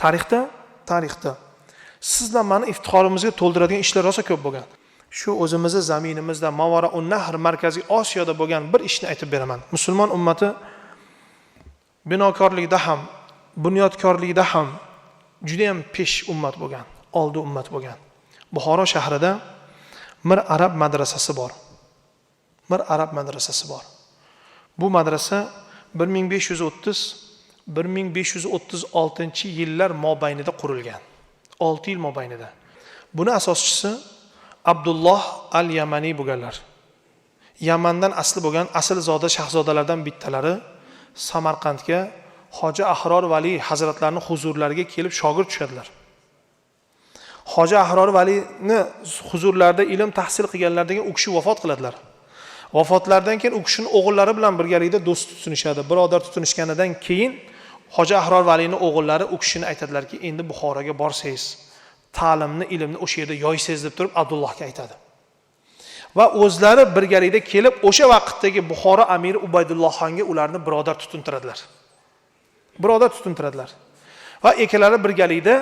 Tarixda sizlar mani iftixorimizga to'ldiradigan ishlar rosa ko'p bo'lgan. Shu o'zimizni zaminimizda Mavaraun Nahr Markaziy Osiyoda bo'lgan bir ishni aytib beraman. Musulmon ummati binokorlikda ham, bunyodkorlikda ham juda ham pesh ummat bo'lgan, oldi ummat bo'lgan. Buxoro shahrida Mir Arab madrasasi bor. Mir Arab madrasasi bor. Bu madrasa 1530-1536 yillar mobaynida qurilgan. 6 yil mobaynida. Buni asoschisi Abdulloh al-Yamani bo'lganlar. Yamandan asli bo'lgan aslzoda shahzodalardan bittalari Samarqandga Hoji Ahror Vali hazratlarining huzurlariga kelib shogird tushadilar. Hoji Ahror Valini huzurlarida ilm tahsil qilganlardan keyin u kishi vafot qiladilar. Vafotlaridan keyin u kishining o'g'illari bilan birgalikda do'st tutinishadi. Birodar tutinishganidan keyin Hoji Ahror Valining o'g'illari u kishini aytadilarki, endi Buxoroga borsangiz, ta'limni, ilmni o'sha yerda yoysangiz deb turib Abdullohga aytadi. Va o'zlari birgalikda kelib o'sha vaqtdagi Buxoro amiri Ubaydulloh xonga ularni birodar tutintiradilar. Birodar tutintiradilar. Va ikkalari birgalikda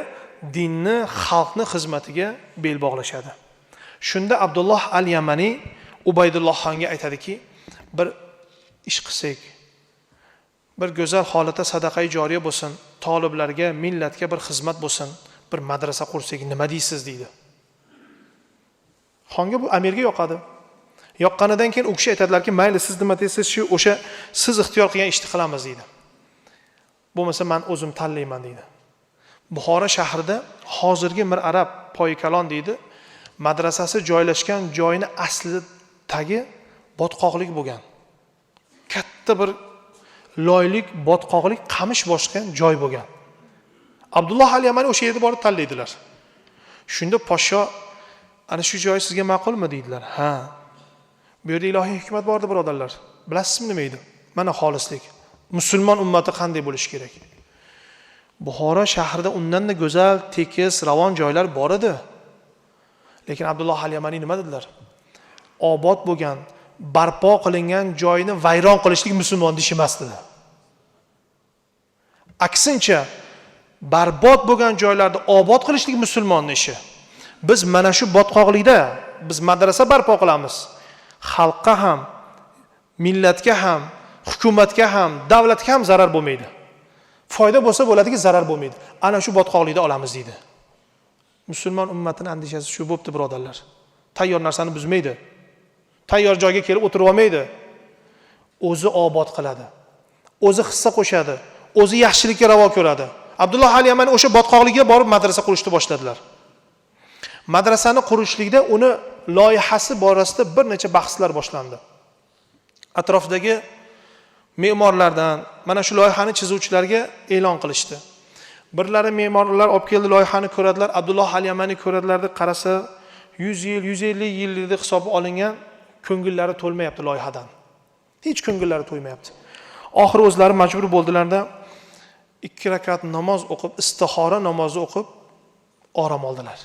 dinni, xalqni xizmatiga bel bog'lashadi. Shunda Abdulloh al-Yamani Ubaydulloh xonga aytadiki, bir ish qilsak, bir go'zal holatda sadaqai joriya bo'lsin, toliblarga, millatga bir xizmat bo'lsin, bir madrasa qursak nima deysiz deydi. Xonga bu amirga yoqadi. Yoqqanidan keyin u kishi aytadilarki, mayli siz nima deysiz, shu o'sha siz ixtiyor qilgan ishni qilamiz deydi. Bo'lmasa men o'zim tanlayman deydi. Buxoro shahrida hozirgi Mir Arab Poykalon deydi, madrasasi joylashgan joyini asli tagi botqoqlik bo'lgan. Katta bir loylik, botqoqlik, qamish bosgan joy bo'lgan. Abdulloh al-Yamani o'sha yerda borib tanlaydilar. Shunda podsho ana shu joy sizga ma'qulmi deydilar. Ha. Bu yerda ilohiy hikmat bordi, birodarlar. Bilasizmi nima edi? Mana xolislik. Musulmon ummati qanday bo'lishi kerak? Buxoro shahrida undan-da go'zal, tekis, ravon joylar bor edi. Lekin Abdulloh al-Yamani nima dedilar? Obod bo'lgan, barpo qilingan joyni vayron qilishlik musulmon ishi emas dedi. Aksincha, barbod bo'lgan joylarni obod qilishlik musulmonning ishi. Biz mana shu botqoqlikda biz madrasa barpo qilamiz. Xalqqa ham, millatga ham, hukumatga ham, davlatga ham zarar bo'lmaydi. Foyda bo'lsa bo'ladiki, zarar bo'lmaydi. Ana shu botqoqlikda olamiz deydi. Musulmon ummatining andishasi shu bo'pti, birodarlar. Tayyor narsani buzmaydi. Tayyor joyga kelib o'tirib olmaydi. O'zi obod qiladi. O'zi hissa qo'shadi. O'zi yaxshilikka ravo ko'radi. Abdulloh al-Yamani o'sha botqoqlikka borib madrasa qurishni boshladilar. Madrasani qurishlikda uni loyihasi borasida bir necha bahslar boshlandi. Atrofdagi me'morlardan mana shu loyihani chizuvchilarga e'lon qilishdi. Birlari me'morlar olib keldi, loyihani ko'radilar, Abdulloh al-Yamani ko'radilar, qarasa 100 yil, 150 yillik hisobi olingan, ko'ngillari to'lmayapti loyihadan. Hech ko'ngillari to'ymayapti. Oxiri o'zlari majbur bo'ldilarda 2 rakat namoz o'qib, istixora namozi o'qib orom oldilar.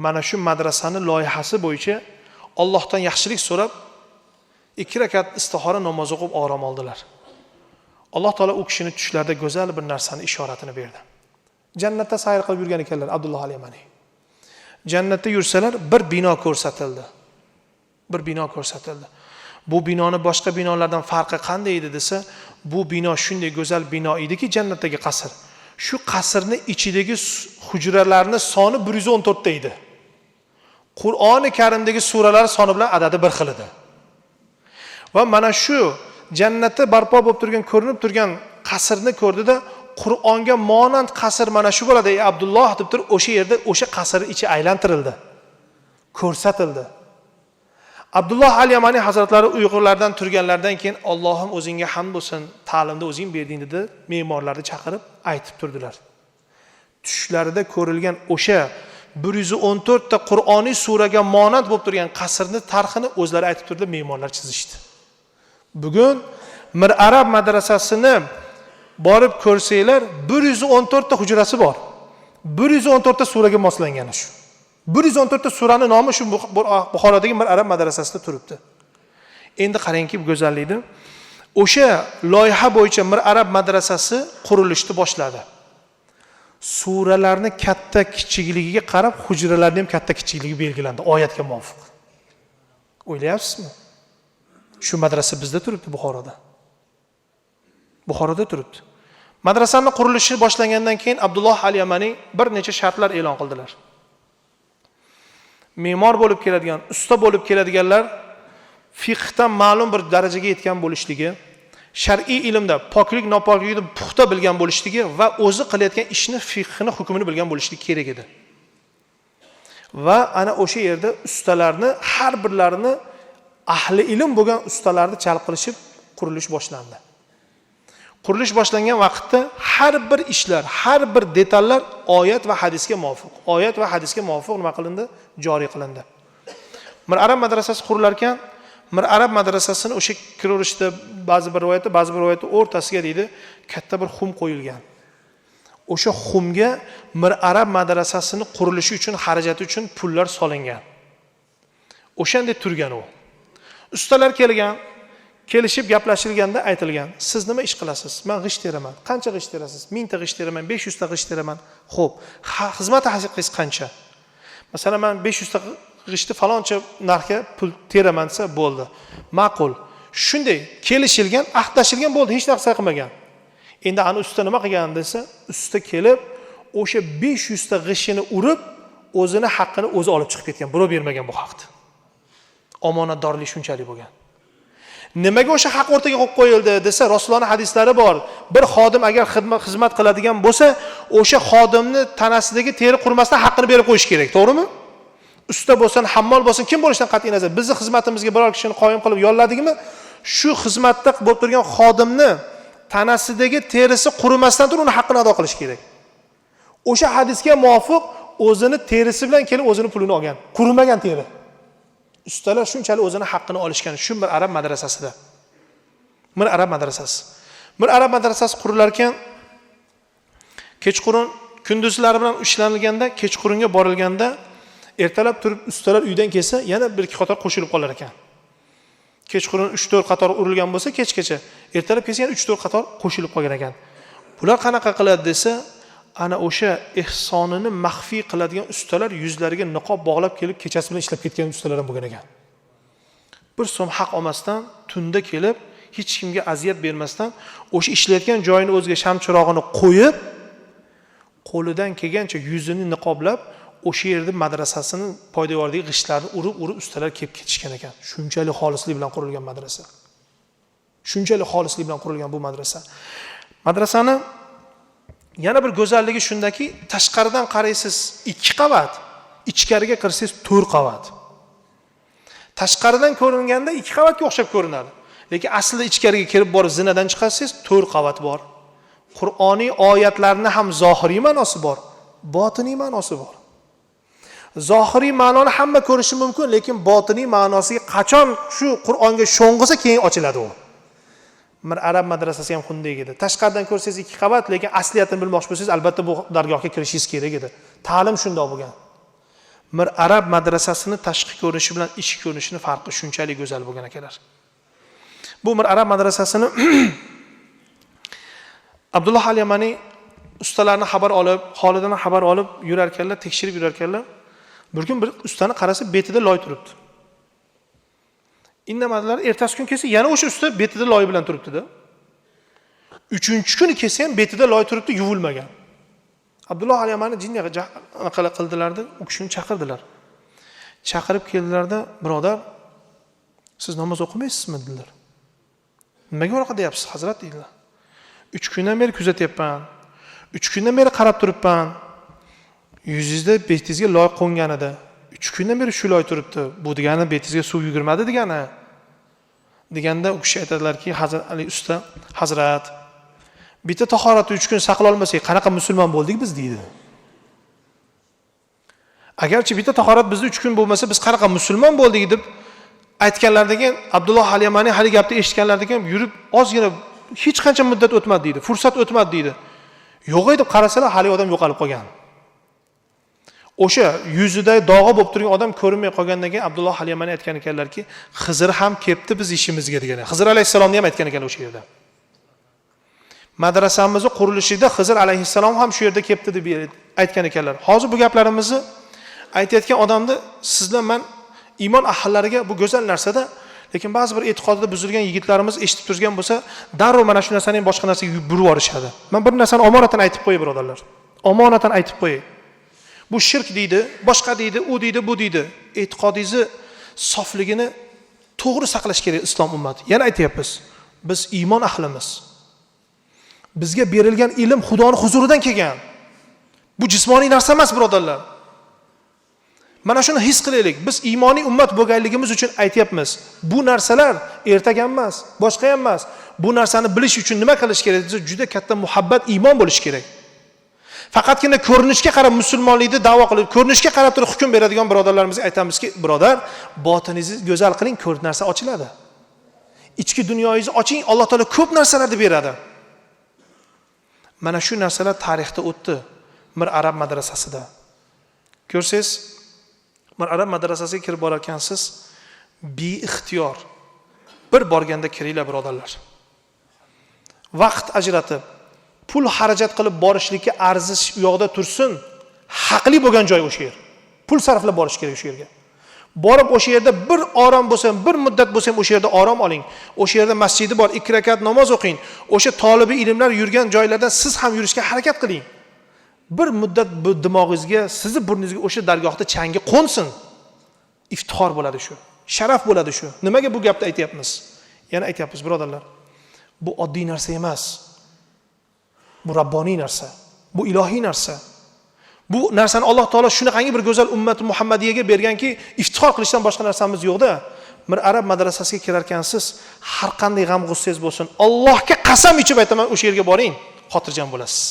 Mana shu madrasani loyihasi bo'yicha Allohdan yaxshilik so'rab 2 rakat istixora namozi o'qib orom oldilar. Alloh taolo u kishini tushlarida go'zal bir narsani ishoratini berdi. Jannatda sayr qilib yurgan ekanlar Abdulloh al-Yamani. Jannatda yursalar bir bino ko'rsatildi. Bir bino ko'rsatildi. Bu binoni boshqa binolardan farqi qanday edi desa, bu bino shunday go'zal bino ediki, jannatdagi qasr. Shu qasrning ichidagi hujralarning soni 114 ta edi. Qur'oni Karimdagi suralar soni bilan adadi bir xil edi. Va mana shu jannatda barpo bo'lib turgan, ko'rinib turgan qasrni ko'rdida, Qur'onga monand qasr mana shu bo'ladi ey Abdulloh deb turib o'sha yerda o'sha qasrning ichi aylantirildi. Ko'rsatildi. Abdulloh al-Yamani hazratlari uyqulardan turganlaridan keyin Allohim o'zingga hamd bo'lsin, ta'limni o'zing berding dedi, me'morlarni chaqirib aytib turdilar. Tushlarida ko'rilgan o'sha 114 ta Qur'oniy suraga monand bo'lib turgan qasrni tarixini o'zlari aytib turdilar, me'morlar chizishdi. Bugun Mir Arab madrasasini borib ko'rsanglar 114 ta hujrasi bor. 114 ta suraga moslangani shu. 114 ta surani nomi shu Buxorodagi Mir Arab madrasasida turibdi. Endi qarangki, go'zallikni. O'sha loyiha bo'yicha Mir Arab madrasasi qurilishni boshladi. Suralarni katta kichikligiga qarab hujralarni ham katta kichikligi belgilandi oyatga muvofiq. O'ylayapsizmi? Shu madrasa bizda turibdi, Buxoroda. Buxoroda turibdi. Madrasani qurilishi boshlangandan keyin Abdulloh al-Yamaniy bir necha shartlar e'lon qildilar. Me'mor bo'lib keladigan, usta bo'lib keladiganlar fiqhdan ma'lum bir darajaga yetgan bo'lishligi, shar'iy ilmda poklik, nopoklikni puxta bilgan bo'lishligi va o'zi qilayotgan ishni fiqhini hukmini bilgan bo'lishligi kerak edi. Va ana o'sha yerda ustalarni har birlarini ahli ilm bo'lgan ustalarni jalb qilishib qurilish boshlandi. Qurilish boshlangan vaqtda har bir ishlar, har bir detallar oyat va hadisga muvofiq, oyat va hadisga muvofiq nima qilindi? Joriy qilindi. Mir Arab madrasasi qurilar ekan, Mir Arab madrasasini o'sha kiraverishda ba'zi bir rivoyatda, ba'zi bir rivoyatda o'rtasiga deydi, katta bir xum qo'yilgan. O'sha xumga Mir Arab madrasasini qurilishi uchun, xarajati uchun pullar solingan. O'shanday turgan u. Ustalar kelgan, kelishib gaplashilganda aytilgan: "Siz nima ish qilasiz?" "Men g'isht teraman." "Qancha g'isht terasiz?" "1000 ta g'isht teraman, 500 ta g'isht teraman." "Xo'p, xizmat haqingiz qancha?" "Masalan, men 500 ta g'ishtni faloncha narxga pul teraman" desa, bo'ldi. Ma'qul. Shunday kelishilgan, ahdlashilgan bo'ldi, hech narsa qilmagan. Endi ana usta nima qilgan desa, usta kelib o'sha 500 ta g'ishini urib, o'zini haqqini o'zi olib chiqib ketgan, birov bermagan bu haqni. Omonatdorlik shunchalik bo'lgan. Nimaga o'sha haq o'rtaga qo'yib qo'yildi desa, Rasulullohning hadislari bor. Bir xodim agar xizmat qiladigan bo'lsa, o'sha xodimni tanasidagi teri qurmasdan haqqini berib qo'yish kerak, to'g'rimi? Usta bo'lsin, hammol bo'lsin, kim bo'lishidan qat'iy nazar, bizni xizmatimizga biror kishini qoyim qilib yolladikmi, shu xizmatda bo'lib turgan xodimni tanasidagi terisi qurimasdan turib uni haqqini ado qilish kerak. O'sha hadisga muvofiq o'zini terisi bilan kelib o'zini pulini olgan, qurimagan teri. Ustalar shunchalik o'zini haqqini olishgan shu Mir Arab madrasasida. Mir Arab madrasasi. Mir Arab madrasasi qurilar ekan, kechqurun kunduzlari bilan ishlanilganda, kechqurunga borilganda ertalab turib ustalar uydan kelsa, yana bir ikki qator qo'shilib qolar ekan. Kechqurun 3-4 qator urilgan bo'lsa, kechgacha, ertalab kelsa yana 3-4 qator qo'shilib qolgan ekan. Bular qanaqa qiladi desa, ana o'sha ehsonini maxfiy qiladigan ustalar yuzlariga niqob bog'lab kelib kechasi bilan ishlab ketgan ustalar ham bo'lgan ekan. Bir so'm haq olmasdan tunda kelib, hech kimga aziyat bermasdan o'sha ishlayotgan joyini o'ziga sham chirog'ini qo'yib, qo'lidan kelgancha yuzini niqoblab, o'sha yerda madrasasini poydevoridagi g'ishtlarni urib-urib ustalar kelib ketishgan ekan. Shunchalik xolislik bilan qurilgan madrasa. Shunchalik xolislik bilan qurilgan bu madrasa. Madrasani yana bir go'zalligi shundaki, tashqaridan qaraysiz 2 qavat, ichkariga kirsangiz 4 qavat. Tashqaridan ko'ringanda 2 qavatga o'xshab ko'rinadi. Lekin aslida ichkariga kirib borib zinadan chiqasiz, 4 qavat bor. Qur'oniy oyatlarni ham zohiriy ma'nosi bor, botiniy ma'nosi bor. Zohiriy ma'noni hamma ko'rishi mumkin, lekin botiniy ma'nosiga qachon shu Qur'onga sho'ng'isa keyin ochiladi u. Mir Arab madrasasi ham shunday edi. Tashqaridan ko'rsangiz 2 qavat, lekin asliyatini bilmoqchi bo'lsangiz, albatta bu dargohga kirishingiz kerak edi. Ta'lim shundoq bo'lgan. Mir Arab madrasasini tashqi ko'rinishi bilan ichki ko'rinishining farqi shunchalik go'zal bo'lgan akalar. Bu Mir Arab madrasasini Abdulloh al-Yamaniy ustalarni xabar olib, holidan xabar olib yurarkanlar, tekshirib yurarkanlar, bir kun bir ustani qarasa betida loy turibdi. Indamadilar, ertasi kun kelsa yana o'sha usta betida loy bilan turibdi-da. 3-kuni kelsa ham betida loy turibdi, yuvilmagan. Abdulloh al-Yamani jinni qildilarda, u kishini chaqirdilar. Chaqirib keldilarda, birodar, siz namoz o'qimaysizmi dedilar. Nimaga unaqa deyapsiz, hazrat dedilar. 3 kundan beri kuzatyapman. 3 kundan beri qarab turibman. Yuzingizda betingizga loy qo'ngan edi. 3 kundan beri shu loy turibdi. Bu degani betingizga suv yugurmadi degani. Deganda u kishi aytadilarki, Hazrat Ali usta, hazrat, bitta tahoratni 3 kun saqlay olmasak, qanaqa musulmon bo'ldik biz deydi. Agarchi bitta tahorat bizda 3 kun bo'lmasa, biz qanaqa musulmon bo'ldik deb aytganlaridan keyin Abdulloh al-Yamani hali gapni eshitganlaridan keyin yurib ozgina hech qancha muddat o'tmadi deydi, fursat o'tmadi deydi. Yo'q deb qarasalar, hali odam yo'qolib qolgan. O'sha yuzida dog'i bo'lib turgan odam ko'rinmay qolgandan keyin Abdulloh al-Yamani aytgan ekanlarki, Xizr ham kelibdi biz ishimizga degan. Xizr alayhissalomni ham aytgan ekan o'sha yerda. Madrasamizni qurilishida Xizr alayhissalom ham shu yerda kelibdi deb aytgan ekanlar. Hozir bu gaplarimizni aytayotgan odamni sizlar man iymon ahllariga bu go'zal narsada, lekin ba'zi bir e'tiqodida buzilgan yigitlarimiz eshitib turgan bo'lsa, darrov mana shu narsani ham boshqa narsaga burib yuborishadi. Men bir narsani omonatan aytib qo'yay birodarlar. Omonatan aytib qo'yay. Bu shirk deydi, boshqa deydi, u deydi, bu deydi. E'tiqodingizni sofligini to'g'ri saqlash kerak islom ummati. Yana aytyapmiz, biz iymon ahlimiz. Bizga berilgan ilm Xudoning huzuridan kelgan. Bu jismoniy narsa emas birodarlar. Mana shuni his qilaylik. Biz iymoniy ummat bo'lganligimiz uchun aytyapmiz. Bu narsalar ertaga emas, boshqa ham emas. Bu narsani bilish uchun nima qilish kerak desa, juda katta muhabbat, iymon bo'lish kerak. Faqatgina ko'rinishga qarab musulmonlikni da'vo qilib, ko'rinishga qarab turib hukm beradigan birodarlarimizga aytamizki, birodar, botiningizni go'zal qiling, ko'p narsa ochiladi. Ichki dunyoyingizni oching, Alloh taolo ko'p narsalarni beradi. Mana shu narsalar tarixda o'tdi Mir Arab madrasasida. Ko'rsangiz, Mir Arab madrasasiga kirib borar ekansiz, beixtiyor bir borganda kiringlar birodarlar. Vaqt ajratib, pul xarajat qilib borishlikka arzish u yoqda tursin, haqli bo'lgan joy o'sha yer. Pul sarflab borish kerak o'sha yerga. Borib o'sha yerda bir orom bo'lsa ham, bir muddat bo'lsa ham o'sha yerda orom oling. O'sha yerda masjidi bor, 2 rakat namoz o'qing. O'sha tolibi ilmlar yurgan joylardan siz ham yurishga harakat qiling. Bir muddat bu dimog'ingizga, sizni burningizga o'sha dargohda changi qo'nsin. Iftixor bo'ladi shu. Sharaf bo'ladi shu. Nimaga bu gapni aytyapmiz? Yana aytyapmiz birodarlar. Bu oddiy narsa emas. Bu rabboniy narsa. Bu ilohiy narsa. Bu narsani Alloh taolo shunaqangi bir go'zal ummati Muhammadiyaga berganki, iftixor qilishdan boshqa narsamiz yo'qda. Mir Arab madrasasiga kirar ekansiz, har qanday g'am-g'ussangiz bo'lsin, Allohga qasam ichib aytaman, o'sha yerga boring, xotirjam bo'lasiz.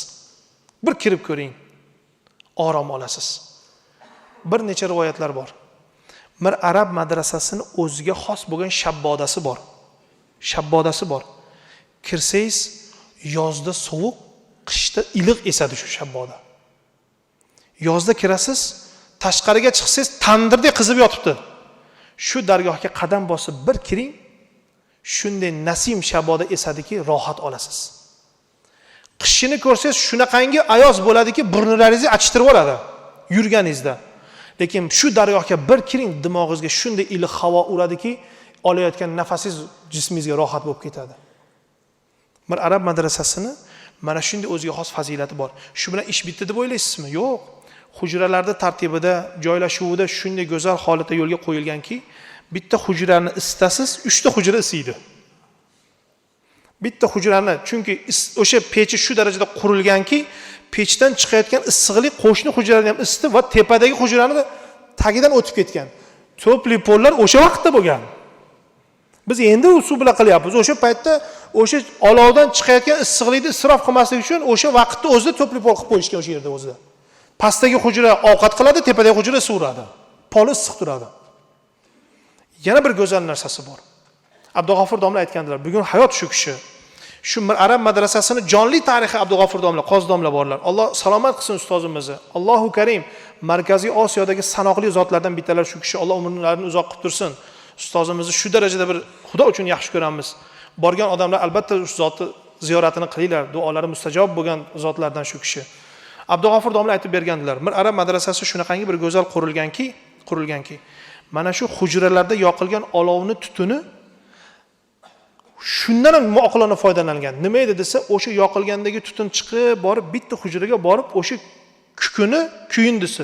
Bir kirib ko'ring, orom olasiz. Bir necha rivoyatlar bor. Mir Arab madrasasini o'ziga xos bo'lgan shabbodasi bor. Shabbodasi bor. Kirsangiz, yozda sovuq, qishda iliq esadi shu shabboda. Yozda kirasiz, tashqariga chiqsangiz tandirdek qizib yotibdi. Shu dargohga qadam bosib bir kiring, shunday nasim shaboda esadiki, rohat olasiz. Qishini ko'rsangiz shunaqangi ayoz bo'ladiki, burunlaringizni achishtirib oladi yurganingizda. Lekin shu dargohga bir kiring, dimog'ingizga shunday iliq havo uradiki, olayotgan nafasingiz jismingizga rohat bo'lib ketadi. Bir Arab madrasasini mana shunday o'ziga xos fazilati bor. Shu bilan ish bitdi deb o'ylaysizmi? Yo'q. Hujralarda tartibida, joylashuvida shunday go'zal holatda yo'lga qo'yilganki, bitta hujrani isitasiz, 3 ta hujra isiydi. Bitta hujrani, chunki o'sha pechi shu darajada qurilganki, pechdan chiqayotgan issiqlik qo'shni hujrani ham isitdi va tepadagi hujrani tagidan o'tib ketgan. To'pli pollar o'sha vaqtda bo'lgan. Biz endi usul bilan qilyapmiz. O'sha paytda o'sha olovdan chiqayotgan issiqlikni isrof qilmaslik uchun o'sha vaqtda o'zida to'pli pol qilib qo'yishgan o'sha yerda o'zida. Pastdagi hujra ovqat qiladi, tepadagi hujra suv uradi. Poli issiq turadi. Yana bir go'zal narsasi bor. Abdug'ofur domla aytgandilar, bugun hayot shu kishi. Shu Arab madrasasini jonli tarixi Abdug'ofur domla, Qozi domla borlar. Alloh salomat qilsin ustozimizni. Allohu Karim Markaziy Osiyodagi sanoqli zotlardan bittalar shu kishi. Alloh umrlarini uzoq qilib tursin. Ustozimizni shu darajada bir Xudo uchun yaxshi ko'ramiz. Borgan odamlar albatta shu zotni ziyoratini qilinglar, duolari mustajob bo'lgan zotlardan shu kishi. Abdug'ofur domla aytib bergandilar, Mir Arab madrasasi shunaqangi bir go'zal qurilganki, mana shu hujralarda yoqilgan olovni tutuni shundan ham oqilona foydalangan. Nima edi desa, o'sha yoqilgandagi tutun chiqib borib bitta hujraga borib o'sha kukuni kuyundisi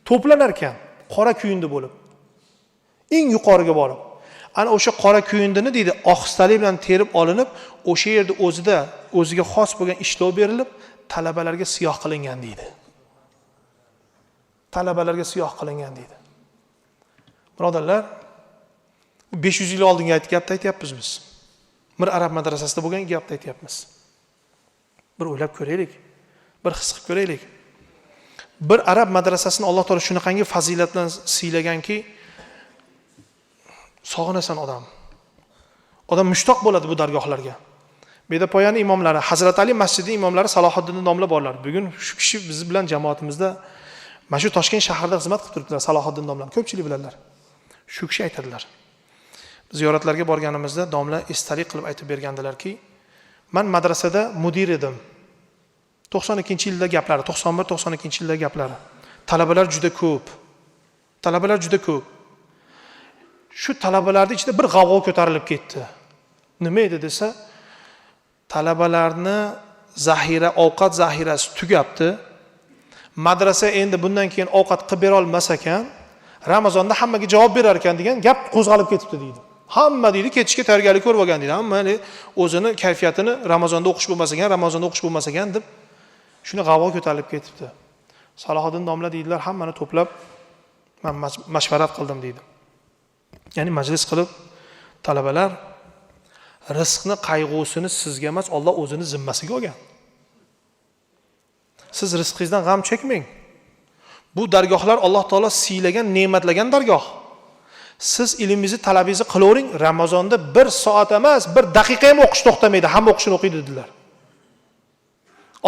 to'planar ekan, qora kuyundi bo'lib. Eng yuqoriga borib. Ana o'sha qora kuyundini deydi, ohistalik bilan terib olinib, o'sha yerda o'zida o'ziga xos bo'lgan ishlov berilib, talabalarga siyoh qilingan deydi. Talabalarga siyoh qilingan deydi. Birodarlar, 500 yil oldingi gapni aytyapmiz biz. Mir Arab madrasasida bo'lgan gapni aytyapmiz. Bir o'ylab ko'raylik, bir his qilib ko'raylik. Bir Arab madrasasini Alloh taolo shunaqangi fazilat bilan siylaganki, sog'inasan odam. Odam mushtoq bo'ladi bu dargohlarga. Bedapoyani imomlari, Hazrat Ali masjidining imomlari Salohiddin domla borlar. Bugun shu kishi biz bilan jamoatimizda mana shu Toshkent shahrida xizmat qilib turibdilar Salohiddin domla. Ko'pchilik biladilar. Shu kishi aytadilar. Ziyoratlarga borganimizda domla esdalik qilib aytib bergandilarki, Man madrasada mudir edim. 92-yilda gaplari, 91-92-yilda gaplari. Talabalar juda ko'p. Talabalar juda ko'p. Shu talabalarning ichida bir g'avg'o ko'tarilib ketdi. Nima edi desa, talabalarni zaxira, ovqat zaxirasi tugabdi. Madrasa endi bundan keyin ovqat qilib bera olmas ekan, Ramazonda hammaga javob berar ekan degan gap qo'zg'alib ketibdi deydi. Hamma deydi ketishga tayyorgarlik ko'rib olgan deydi. Hamma o'zini kayfiyatini Ramazonda o'qish bo'lmas ekan, Ramazonda o'qish bo'lmas ekan deb shuni g'avg'o ko'tarilib ketibdi. Salohiddin domla deydilar, hammani to'plab men mashvarat qildim deydi. Ya'ni majlis qilib talabalar rizqni qayg'usini sizga emas, Alloh o'zini zimmasiga olgan. Siz rizqingizdan g'am chekmang. Bu dargohlar Alloh taolo siylagan, ne'matlagan dargoh. Siz ilmingizni, talabingizni qilavering, Ramazonda 1 soat emas, 1 daqiqa ham o'qish to'xtamaydi, hamma o'qishini o'qiydi dedilar.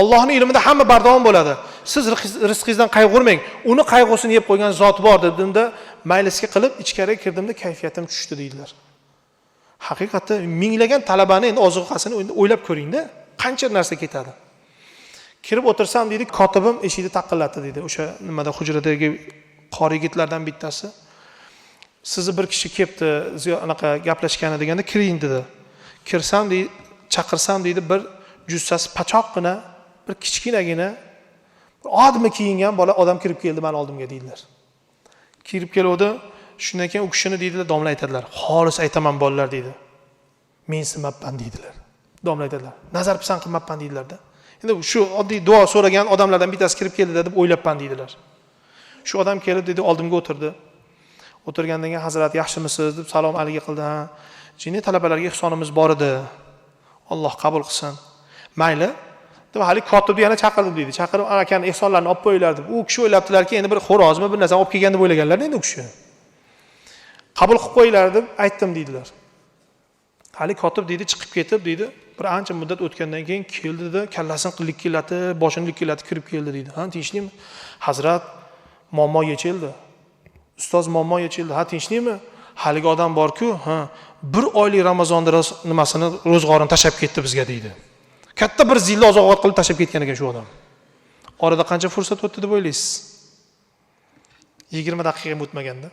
Allohning ilmida hamma bardavom bo'ladi. Siz rizqingizdan qayg'urmang. Uni qayg'usini yeb qo'ygan zot bor dedimda, majlisga qilib ichkariga kirdimda kayfiyatim tushdi deydilar. Haqiqatda minglagan talabani endi ozuqasini endi o'ylab ko'ringda, qancha narsa ketadi. Kirib o'tirsam deydi, kotibim eshikni taqillatdi deydi. O'sha nimada hujradagi qori yigitlardan bittasi. Sizni bir kishi kelibdi, anaqa gaplashgani deganda kiring dedi. Kirsam deydi, chaqirsam deydi, bir jussasi pachoqqina, bir kichkinagina, bir odmi kiyingan bola odam kirib keldi meni oldimga deydilar. Kirib keluvdi, shundan keyin u kishini deydilar, domla aytadilar. Xolis aytaman bolalar deydi. Mensimabman deydilar. Domla aytadilar. Nazar pisand qilmabman deydilar-da. Endi shu oddiy duo so'ragan odamlardan bittasi kirib keldi deb o'ylabman deydilar. Shu odam kelib dedi, oldimga o'tirdi. O'tirgandan keyin hazrat yaxshimisiz deb salom aligi qildi. Ha, jinni talabalarga ihsonimiz bor edi. Alloh qabul qilsin. Mayli deb hali kotibni yana chaqirdim deydi. Chaqirib, akani ihsonlarni olib qo'yinglar deb. U kishi o'ylabdilarki, endi bir xo'rozmi bir narsa olib kelgan deb o'ylaganlar endi u kishi. Qabul qilib qo'yinglar deb aytdim deydilar. Hali kotib deydi, chiqib ketib deydi. Bir ancha muddat o'tgandan keyin keldida, kallasini likillatib, boshini likillatib kirib keldi deydi. Ha, tinchlikmi? Hazrat, muammo yechildi. Ustoz, muammo yechildi. Ha, tinchlikmi? Haligi odam bor-ku, ha, bir oylik Ramazonda nimasini, ro'zg'orini tashlab ketdi bizga deydi. Katta bir zilla oziq-ovqat qilib tashlab ketgan ekan shu odam. Orada qancha fursat o'tdi deb o'ylaysiz? 20 daqiqa ham o'tmaganda.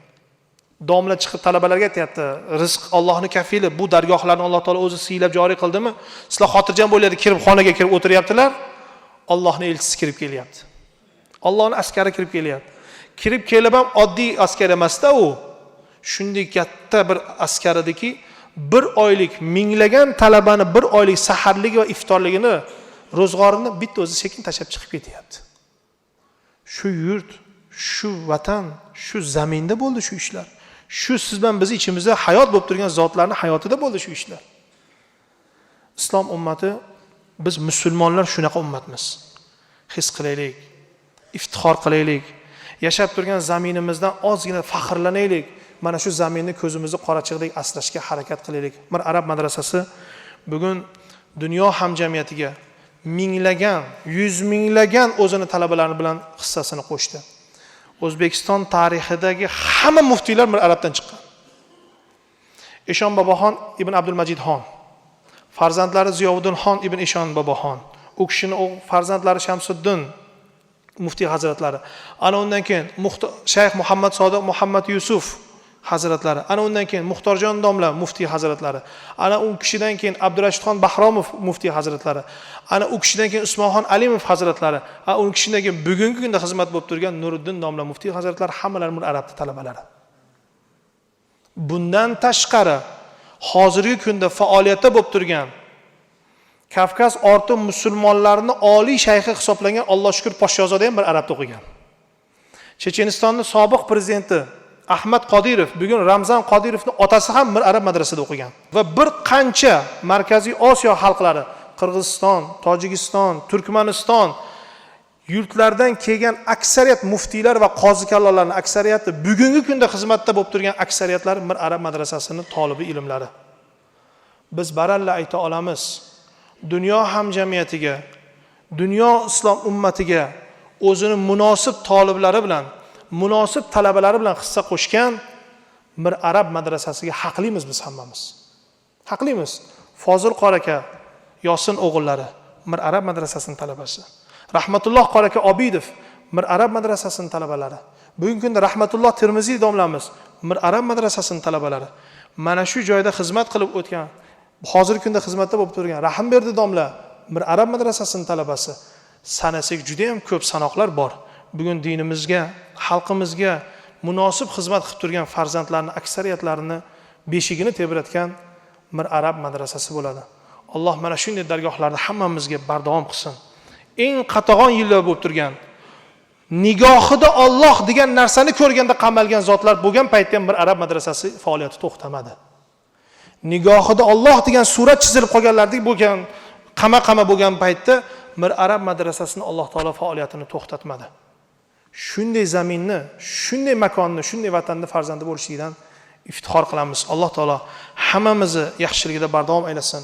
Domla chiqib talabalarga aytayapti, rizq Allohning kafili, bu dargohlarni Alloh taolo o'zi siylab joriy qildimi? Sizlar xotirjam bo'ladi, kirib xonaga kirib o'tiryaptilar. Allohning elchisi kirib kelyapti. Allohning askari kirib kelyapti. Kirib kelib ham oddiy askar emas-da u. Shunday katta bir askar ediki, bir oylik minglagan talabani bir oylik saharligi va iftorligini, ro'zg'orini bitta o'zi sekin tashlab chiqib ketyapti. Shu yurt, shu vatan, shu zaminda bo'ldi shu ishlar. Shu siz bilan biz ichimizda hayot bo'lib turgan zotlarning hayotida bo'ldi shu ishlar. Islom ummati, biz musulmonlar shunaqa ummatmiz. His qilaylik, iftixor qilaylik, yashab turgan zaminimizdan ozgina faxrlanaylik. Mana shu zaminni ko'zimizni qorachig'idek asrashga harakat qilaylik. Mir Arab madrasasi bugun dunyo hamjamiyatiga minglagan, yuz minglagan o'zini talabalari bilan hissasini qo'shdi. O'zbekiston tarixidagi hamma muftiylar Mir Arabdan chiqqan. Eshon Boboxon ibn Abdulmajid xon, farzandlari Ziyovuddin xon ibn Eshon Boboxon, u kishining farzandlari Shamsuddin muftiy hazratlari, ana undan keyin Shayx Muhammad Sodiq Muhammad Yusuf hazratlari, ana undan keyin Muxtorjon domla muftiy hazratlari, ana u kishidan keyin Abdurashidxon Bahromov muftiy hazratlari, ana u kishidan keyin Usmonxon Alimov hazratlari, ana u kishidan keyin bugungi kunda xizmat bo'lib turgan Nuriddin domla muftiy hazratlari, hammalari Mir Arabning talabalari. Bundan tashqari hozirgi kunda faoliyatda bo'lib turgan Kavkaz orti musulmonlarining oliy shayxi hisoblangan Alloh shukr Poshshozoda ham bir Arabda o'qigan. Chechenistonning sobiq prezidenti Ahmad Qodirov, bugun Ramzan Qodirovning otasi ham bir Arab madrasasida o'qigan. Va bir qancha Markaziy Osiyo xalqlari, Qirg'iziston, Tojikiston, Turkmaniston yurtlardan kelgan aksariyat muftiylar va qozi kallonlarning aksariyati bugungi kunda xizmatda bo'lib turgan aksariyatlari Mir Arab madrasasining tolibi ilmlari. Biz baralla ayta olamiz, dunyo hamjamiyatiga, dunyo islom ummatiga o'zini munosib toliblari bilan, munosib talabalari bilan hissa qo'shgan Mir Arab madrasasiga haqlimiz biz hammamiz. Haqlimiz. Fozil qori aka Yosin o'g'illari Mir Arab madrasasining talabasi. Rahmatulloh Qoraka Obidov Mir Arab madrasasining talabalari. Bugungi kunda Rahmatulloh Termiziy domlamiz Mir Arab madrasasining talabalari. Mana shu joyda xizmat qilib o'tgan, hozirgi kunda xizmatda bo'lib turgan Rahimberdi domla Mir Arab madrasasining talabasi. Sanasak juda ham ko'p sanoqlar bor. Bugun dinimizga, xalqimizga munosib xizmat qilib turgan farzandlarning aksariyatlarini beshigini tebratgan Mir Arab madrasasi bo'ladi. Alloh mana shunday dargohlarni hammamizga bardavom qilsin. Eng qatag'on yillar bo'lib turgan, nigohida Alloh degan narsani ko'rganda qamalgan zotlar bo'lgan paytda ham Mir Arab madrasasi faoliyati to'xtamadi. Nigohida Alloh degan surat chizilib qolganlardek bo'lgan, qama-qama bo'lgan paytda Mir Arab madrasasini Alloh taolo faoliyatini to'xtatmadi. Shunday zaminni, shunday makonni, shunday vatanni farzandi bo'lishligidan iftixor qilamiz. Alloh taolo hammamizni yaxshiligida bardavom aylasin.